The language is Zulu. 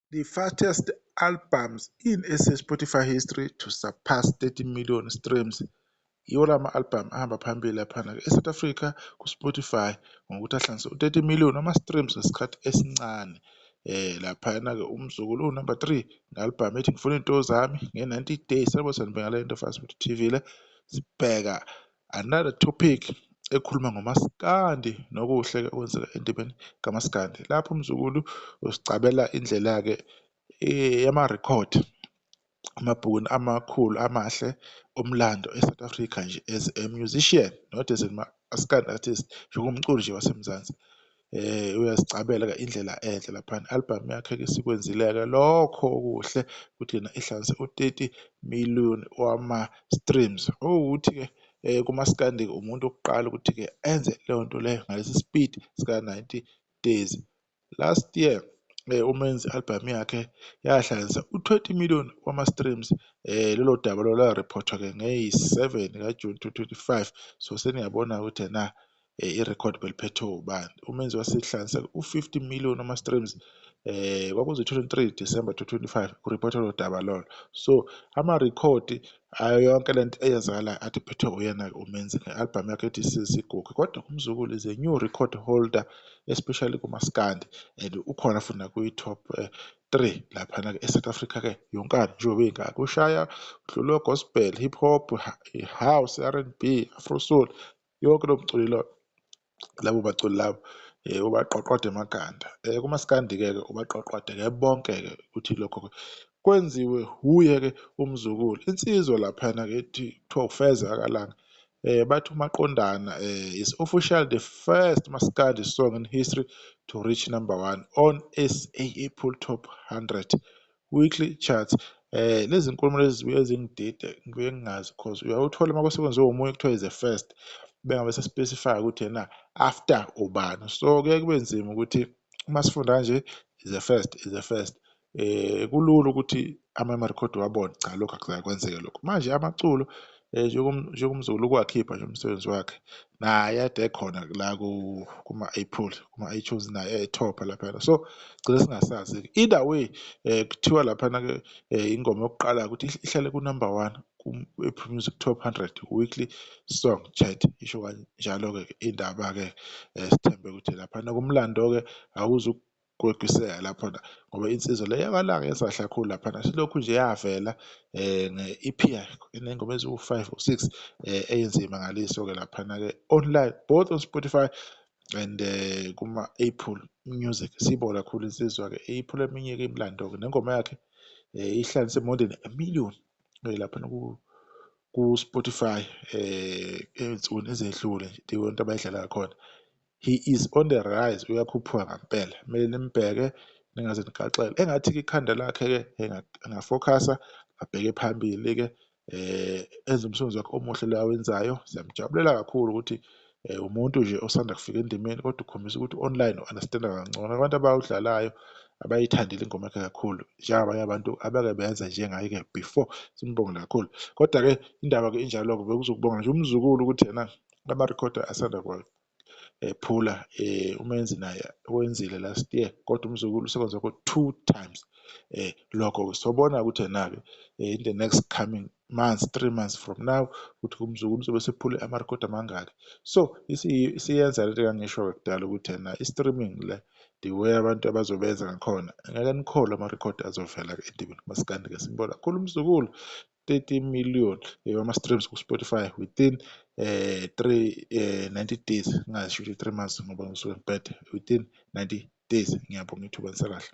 The fastest albums in SA Spotify history to surpass 30 million streams. Yiwo lama album ahamba phambili laphana-ke e-South Africa ku-Spotify ngokuthi ahlanganise u-30 million wama-streams ngesikhathi esincane. Laphayana-ke uMzukulu uwu-number 3 nge-album ethi Ngifuna Iy'nto Zami nge-90 Days. Sanibona, sanibingelela into Fast TV le. Sibheka another topic ekhuluma ngomaskandi nokuhle-ke okwenzeka endimeni kamaskandi. Lapho uMzukulu usicabela indlela-ke yama-record amabhukwini amakhulu amahle omlando e-South Africa nje as a musician, not as a maskandi artist, njengomculi nje waseMzansi. Uyazicabela-ke indlela enhle laphana album yakhe-ke isikwenzile-ke lokho okuhle ukuthi yena ihlanganise u-30 million wama-streams, okuwukuthi-ke kumaskandi-ke umuntu wokuqala ukuthi-ke enze leyo nto leyo ngalesi speed sika-90 days. Last year uMenzi album yakhe yahlanganisa u-20 million wama-streams. Lolo daba lolo lwariphothwa-ke ngeyi-7 kaJuni 2025, so seniyabona ukuthi ena irekhodi beliphethwe ubani. UMenzi wasehlanganisa u-50 million wama-streams, kwakuzi-23 December 2025 kuriphothwa lolo daba lolo. So amarekhodi ayo yonke lento eyenzakalayo athi iphethwe uyena-ke uMenzi nge-album yakhe ethi Sisigugu. Kodwa uMzukulu is a new record holder, especially kumaskandi, and ukhona futhi nakwi-top 3 laphana-ke e-South Africa-ke yonkana njengoba ingaka ushaya udlula gospel, hip hop, house, R&B, afro soul, yonke lo mculo lo, labo baculi labo ubaqoqoda emakhanda. Kumaskandi-ke ke ubaqoqode-ke bonke-ke ukuthi lokho-ke kwenziwe wuye-ke uMzukulu. Insizwa laphana-ke ethi kuthiwa uFeza kaLanga, bathi uMaqondana is officially the first maskandi song in history to reach number 1 on SA Apple Top 100 weekly charts. Lezi nkulumo lezi zibuye zingidide, ngibuye ngingazi, 'cause uyawuthola uma kusekwenziwe omunye kuthiwa is the first, bengabe se-specify ukuthi yena after ubani. So kuye kube nzima ukuthi uma sifunda kanje is the first, is the first, kulula ukuthi ama-record wabone, cha, lokhu akuzange kwenzeke lokho. Manje amaculo njengomZulu ukwakhipha nje umsebenzi wakhe naye ade ekhona la kuma-Apple, kuma-iTunes, naye ethopha laphayana, so gcine singasazi. Either way, kuthiwa laphana-ke ingoma yokuqala ukuthi ihlale ku-number 1 ku-Apple Music Top 100 weekly song chart, isho kanjalo-ke indaba-ke. Sithembe ukuthi laphana kumlando-ke awuzukugwegwiseka laphana, ngoba insizwa le yakwaLanga yenza kahle kakhulu laphana. Silokhu nje yavela nge-EP yakhe eney'ngoma eziwu-5 or 6, eyenze imangaliso-ke laphana-ke online, both on Spotify and kuma-Apple Music. Siyibonga kakhulu insizwa-ke iphula eminye-ke imilando-ke nengoma yakhe ihlanganise more than a million laphana ku-Spotify ey'nsukwini ezedlule nje, into abayidlala khona. He is on the rise, uyakhuphuka ngampela, kumele nimbheke ningaze nigaxele. Engathi-ke ikhanda lakhe-ke engafokhasa abheke phambili-ke, enze umsebenzi wakhe omuhle lo awenzayo. Siyamjabulela kakhulu ukuthi umuntu nje osanda kufika endimeni, kodwa ukhombisa ukuthi online u-understand-a kangcono. Abantu abawudlalayo abayithandile ingoma yakhe kakhulu njengabanye abantu abake benza njengaye-ke before, simbonge kakhulu. Kodwa-ke indaba-ke injalo-ke, bekuzokubonga nje uMzukulu ukuthi yena amarekhodi asanda phula, uMenzi naye wenzile last year, kodwa uMzukulu usekwenze ko 2 times lokho. Sobona ukuthi ena-ke in the next coming months, 3 months from now, ukuthi uMzukulu uzobe sephule amarekhodi amangaki. So isiyenza lento engangisho kudala ukuthi ena i-streaming le, the way abantu abazobenza ngakhona, ngeke nikholwe amarekhodi azovela endimeni kumaskandi-ke. Simbonga kakhulu uMzukulu, 30 million wama-streams ku-Spotify within 3 90 days, ngingasho ukuthi 3 months ngoba ngisuke ngibhede, within 90 days. Ngiyabonga ithuba, nisakahle.